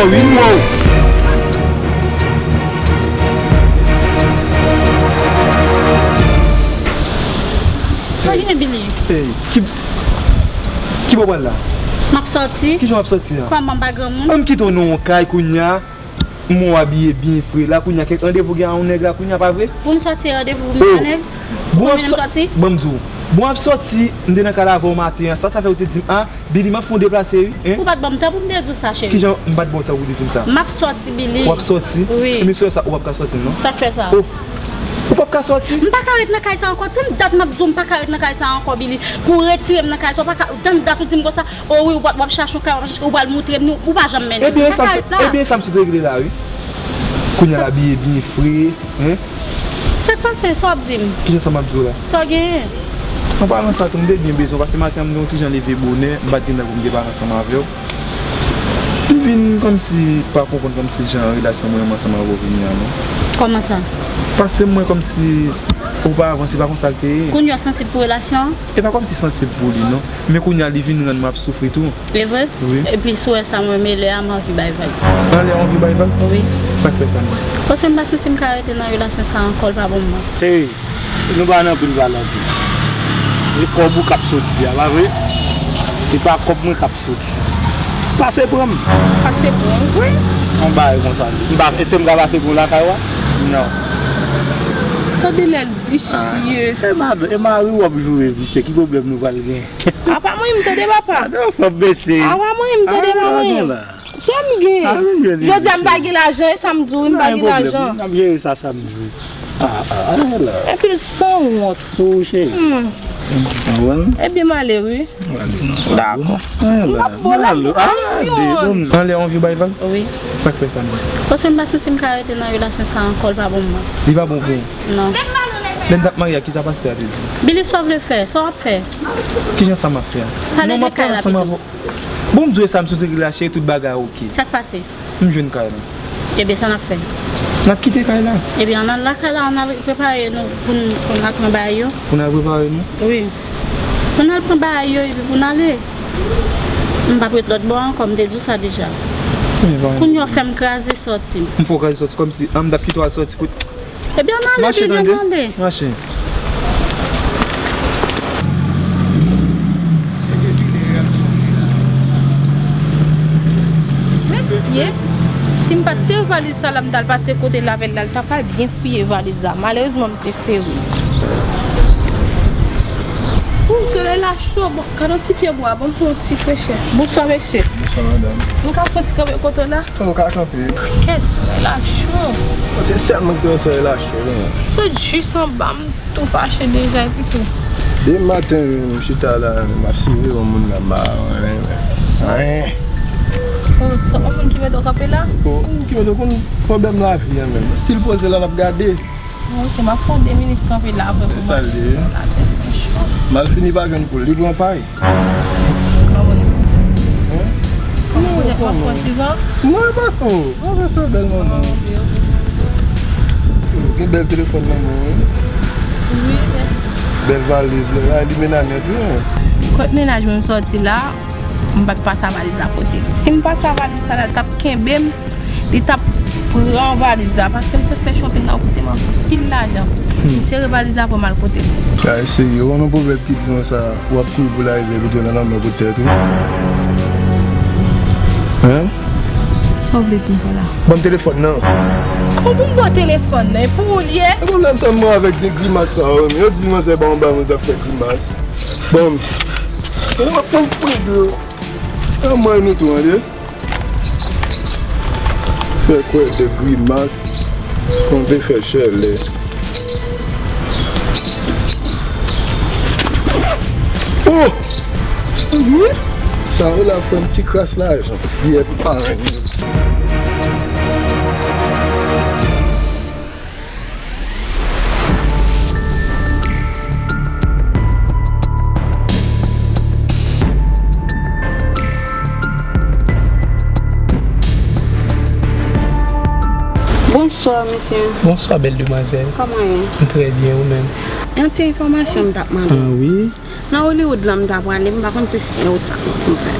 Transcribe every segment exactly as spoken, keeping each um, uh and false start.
Wi, mwa. Sa gen, Billy? Ey, ki, ki bò w pral la? M ap sòti. Kijan w ap sòti a? Kòman, m pa granmoun? An, m kite w nan yon kay kounye a. M wè w abiye byen fre la, kounye a kèk randevou gen a yon nèg la kounye a, pa vre? Pou m sòti randevou pou m gen nèg? Pou m mennen m sòti? Bon, m di w. Bon, w ap sòti, m te nan kay la avè w maten an, sa, sa fè w te di m, a, Billy, m ap fè w deplase, wi, en? Ou pa t ban m tan pou m te di w sa, cheri. Kijan m pa t ba w tan pou w te di m sa? M ap sòti, Billy. W ap sòti? Wi. Emisyon sa, ou p ap ka sòti, non? Sa k fè sa? Oh, ou p ap ka sòti? M pa ka ret nan kay sa ankò. Tann dat m ap di w m pa ka ret nan kay sa ankò, Billy. Pou w retire m nan kay sa, ou pa ka, tann dat ou di m konsa, o wi, w ap, w ap chache yon kay, w ap chache, ou pral moutre m, nou, ou pa janm mennen m. Ebyen, sa, ebyen, sa m sot regle la, wi. Kounye a l abiye byen fre, en? Sa k pase? Sa w ap di m? Kijan sa m ap di w la? Sa w genyen? An palan sa tou, m te byen bezwen w, paske maten an m te yon ti jan leve bonè, m pa t gen tan pou m te pale ansanm avè w. Li vin kòmsi pa konprann kòmsi jan relasyon mwen menm ansanm avè w vini an, non. Kòman sa? Paske mwen kòmsi oparavan se pa konsa l te ye. Kounye a w sansib pou relasyon an? E pa kòmsi sansib pou li, non. Men kounye a li vin rann mwen ap soufri tou. E vre? Wi. Epi si w wè sa mwen mele a, m anvi bay vag. Anlè w anvi bay vag? Wi. Sa k fè sa menm? Paske m pa santi m ka rete nan relasyon sa ankò, l pa bon pou mwen. Cheri, nou pa nan anpil pale anpil. Se kòb ou k ap soti a, pa vre? Se pa kòb mwen k ap soti. Pase pran m. Pase pran m, wi. Yon bagay konsa. M pa, èske m ka pase pran w lakay ou a? Non. Tande lè l visye. E madanm, e mari w ap joure visye, ki pwoblèm nou pral gen? Apa mwen, m tande papa. Apa mwen, m tande pa mwen. Sa m gen. Jodi a m pa gen lajan, e sa m di w, m pa gen lajan. N ap jere sa samdi. Ah, ah, ah, la. Epi l sanwont. Pou ou, cheri. Ebyen, m ale, wi. Dakò. M p ap bo la, m gen kondisyon. Anlè w anvi bay vag? Wi. Sa k fè sa menm? Paske m pa santi m ka rete nan relasyon sa ankò, l pa bon pou mwen. Li pa bon pou ou? Non. Lè n t ap marye a, kisa pastè a te di? Billy, sa w vle fè? Sa w ap fè? Kijan sa m ap fè a? Pale de kay la pito. Bon, m di w sa, m sot regle la, cheri, tout bagay oke. Sa k pase? M jwenn kay la. Ebyen, sa n ap fè? N ap kite kay la. Ebyen, ann al lakay la, ann al prepare nou pou n, pou n al pran bagay yo. Pou n al prepare nou? Wi. Pou n al pran bagay yo, epi pou n ale. M p ap ret lòt bò ankò, m te di w sa deja. Kounye a w fè m kraze sòti. M fè w kraze sòti kòmsi, an, m t ap kite w al sòti kote. Ebyen, ann ale, Billy, ann ale. Mache. Mesye, si m pa t sere valiz sa la, m t al pase kote l avè l la, l ta pral byen fouye valiz la. Malerezman, m te sere. Ou, solèy la cho, bon, gade yon ti pye bwa, ban m pran yon ti frechè. Bonswa, mesye. Bonswa, madanm. M ka fè yon ti kanpe kote w la? Ou ka kanpe. Kèt, solèy la cho. Se sèl mwen ki te wè solèy la cho, non. Sot jis anba, m tou fache deja, epi tou. Depi maten, m chita la, m ap siveye yon moun la, m pa wè anyen, anyen. Bon, se yon moun ki mete w kanpe la? Bon, ki mete w konn pwoblèm lavi a menm. Stil poze la, n ap gade. Ok, m ap fè w de minit kanpe la, vrè, pou m al soti nan latè. Malfini pa jwenn poul, li pran pay. Kòman w ye? Kòman w ye? W ap pran ti van? Non, e pa sa. W ap fè sa bèl manman. Gen bèl telefòn nan men w, wi. Wi, mèsi. Bèl valiz la, li mennen nèt, wi. Kot mennaj mwen sòti la, m pa t pase a valiz la pote. Si m pase a valiz sa la, l t ap kenbe m. Li t ap pran valiz la, paske m sot fè shopping la, ou koute m anpil lajan. M sere valiz la pou m al kote l. Ay, serye, ou konnen pwovèb ki di konsa, w ap kouri pou l arive, pito nan lanmè pou tèt ou. Hein? Sa w vle di m fè la? Ban m telefòn nan. Kòman pou m ba w telefòn nan? E pou ou l ye? E pwoblèm sa m gen avèk de grimas sa yo, yo di manzè ba yon bagay, manzè ap fè grimas. Bon, ou ap tann fou de yo. Anmwey nou tou, tande. Fè kwè de grimas, konn te fè chèlè. Oh! Wi! Sa yo la fè m ti kras lajan. Yè pou parenn yo. Bonswa, mesye. Bonswa, bèl demwazèl. Kòman w ye? M trè byen, ou menm? Yon ti enfòmasyon m t ap mande. Ah, wi. Nan Hollywood la m ta prale, m pa konn si se wout sa pou m fè.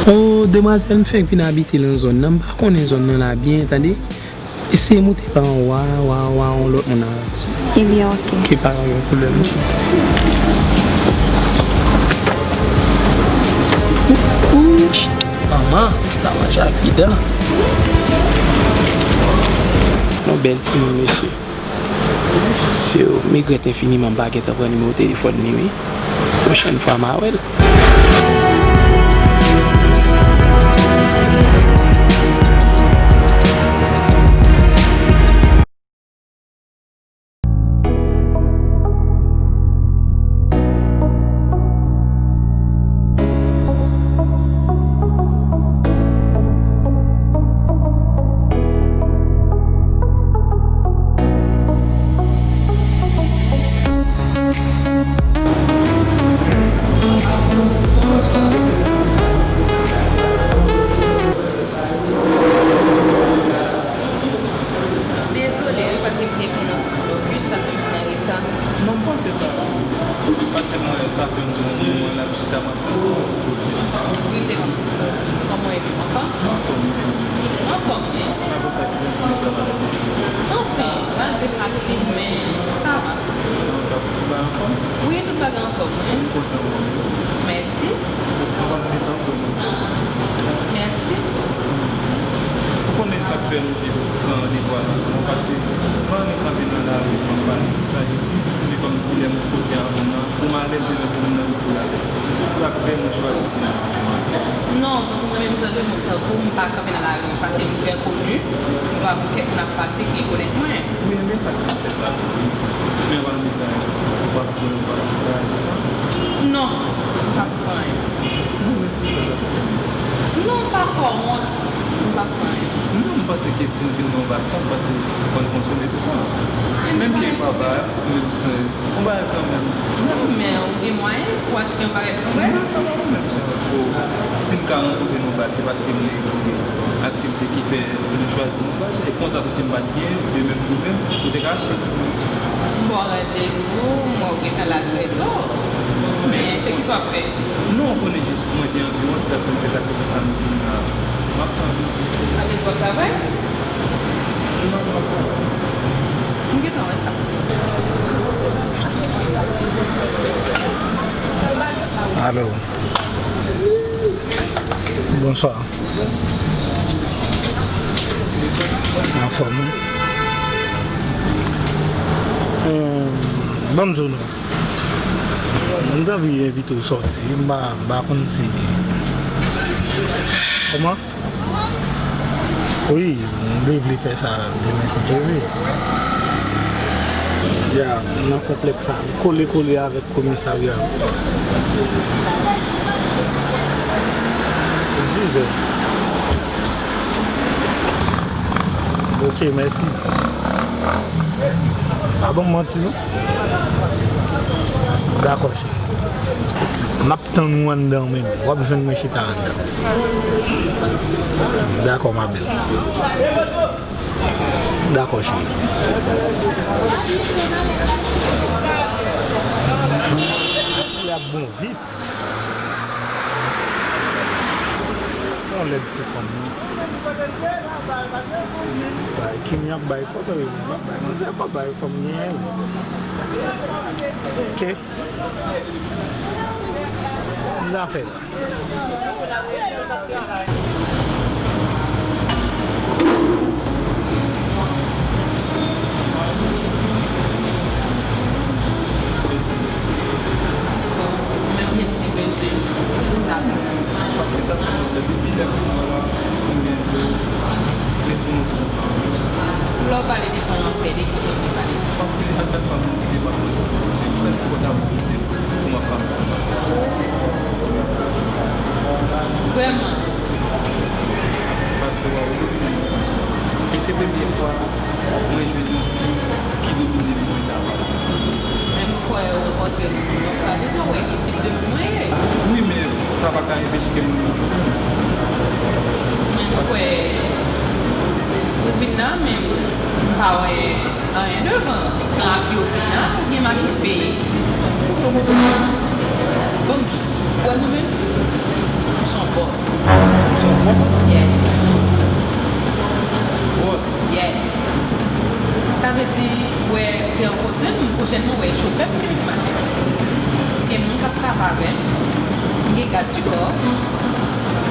O, demwazèl, m fèk vin abite nan zòn nan, m pa konnen zòn nan la byen, tande. Eseye moute pa anwo a, w a, w a yon lòt moun avè m. Ebyen, oke. Oke, pa gen pwoblèm. Ouch, manman, sa manje ak pidan. Yon bèl timoun, mesye. Se yo, m regrèt enfiniman m pa gentan pran nimewo telefòn li, wi. Pwochèn fwa, m a wè l. Dezole, wi, paske m te gen yon ti blokis, sa fè m nan reta. Non, m panse sa. Paske mwen, sa fè yon bon moman l ap chita m ap tann. Wi, m te gen yon ti blokis. Kòman w ye menm? Anfòm? Anfòm, wi. Anfòm, wi. Apre sa, ki gen pou nou travay? Anfen, malgre fatig, men sa va. Paske tout bagay anfòm? Wi, tout bagay anfòm, wi. M kontan pou ou. Mèsi. Mèsi. Ou konn ki sa ou fè mwen? Mèsi. Ou konnen sa k fè m jis pran randevou a la, se paske m annik kanpe nan lari, m ap pale de sa, jis m santi kòmsi lè m kote a moun nan, pou m alèz, men pou moun nan li tou l alèz. Se sa k fè mwen chwazi vin la. Non, tankou mwen menm, jan de moun tankou m, m pa kanpe nan lari, paske m trè koni, m pa pou kèk moun ap pase ki rekonèt mwen. Wi, men sa k fè m fè sa. Men w pa nan mesaj, ou p ap pran, ou p ap travay pou sa? Non, m p ap pran anyen. Non, men pou sa, sa fè m. Non, m pa fè w wont, m p ap pran anyen. Non, m panse ke si n vin nan yon bak sa, m panse fò n konsome tou sa. Menm ke papa, menm se yon bagay kanmenm. Non, men ou gen mwayen pou w achte yon bagay pou mwen? Non, sa pa pwoblèm, sa. Bon, si m ka rankontre nan yon bak, se paske m gen aktivite ki fè nou chwazi nou fache. E konsa tou, si m pa t gen de menm pwoblèm, ou te ka achte. Bon, randevou, mwen, ou gentan la trè to. Men, se ki sa w ap fè? Non, ou konnen jis mwen te anvi wè w, se sa k fè m fè sakrifis la, m vin la. M ap tann ou. Sa vle di w ap travay? Non, m p ap travay. M gentan wè sa. Alo. Bonswa. Anfòm, wi. Hum, ban m di w non. M t anvi envite w sòti, m pa, m pa konn si. Kòman? Wi, m te vle fè sa demen si Dye vle. Ya, m nan konplèks la. M kole kole avèk komisarya. Dizè. Ok, mèsi. Pa ban m manti, non. Dakò, cheri. M ap tann ou anndan menm. W ap jwenn mwen chita anndan. Dakò, ma belle. Dakò, cheri. Li ap bon vit. Yon lèd ti fanm, non. Sa, Kimi ap bay kòb, wi, m ap bay manzè kòb, bay fanm genyen, wi. Ok. M ta fè l. Paske sa fè lontan, depi lè m fin wè la, m gen di w, responsab. Lè w pale de kòman w pè, de ki sa w te pale? Paske a chak fwa m rive pa konn sa pou m fè, m santi kò ta boule pou m ap pale sa. Vrèman? Paske w ap domine. E se premye fwa mwen jwenn yon fi ki domine m konsa. Men m kwè ou rantre nan yon ka deja wè ki tip de moun mwen ye. Wi, men sa pa ka enpeche ke moun yo konnen. Men m kwè ou vin la, men m pa wè anyen devan. Nan api ou vin la, oubyen machin peye? Bon, ou wè mwen menm? M se yon Bòs. Ou se yon bòs? Yes. Bòs? Yes. Sa vle di, ou wè, ou te rankontre m, pwochènman, ou wè, chofè m ki mache. Gen moun k ap travay avè m. M gen gad di kò.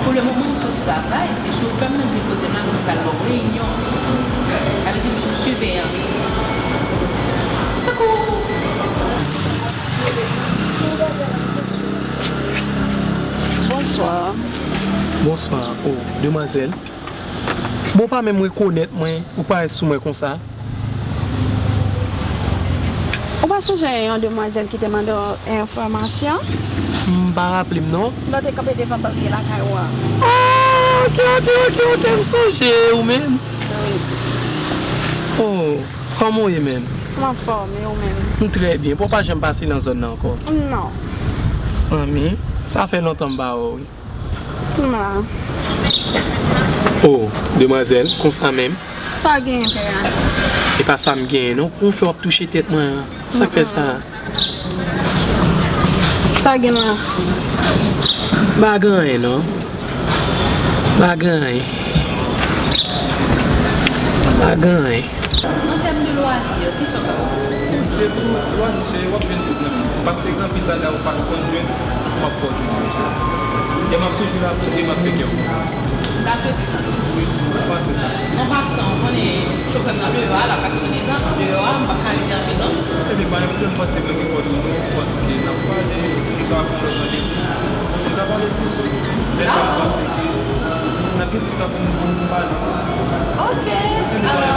Pou le moman, m soti travay, se chofè m nan ki poze m la, m pral nan reyinyon. Sa vle di, m sou siveyan. Tankou Bonswa. Bonswa. Oh, demwazèl. Bon, ou pa menm rekonèt mwen, ou parèt sou mwen konsa. Ou pa sonje yon demwazèl ki te mande w enfòmasyon? M pa raple m, non. Lè w te kanpe devan balye lakay ou a. Ah, ok, ok, ok, ok, m sonje ou menm. Wi. Oh, kòman w ye menm? M anfòm, e ou menm? M trè byen. Bon, w pa janm pase nan zòn nan ankò? Non. Zanmi, sa fè lontan m pa wè w, wi. M la. Oh, demwazèl, konsa menm? Sa w genyen, pè a? E pa sa m genyen, non. Pou w fè w ap touche tèt mwen an. Sa k fè sa? Sa w gen la? Pa gen anyen, non. Pa gen anyen. Pa gen anyen. An tèm de lwazi, kisa w ka ofri? Se pou lwazi, se w ap jwenn tout nan men. Paske gen anpil bagay ou pa t konn jwenn, w ap fè w jwenn yo. E m ap toujou la pou w, e m ap fè kè w kontan. M ta swete sa. Wi, m panse sa. An pasan, ou konnen chofè m nan deyò a, l ap aksyone nan deyò a, m p ap ka rete anpil non. Ebyen, pa gen pwoblèm, m panse mwen gen kòd ou non, paske n ap pale, nou ka fè lòt randevou. Nou ka pale plis wi. Lè sa m panse ke n ap gen plis tan pou n, pou n pale. Ok, alò,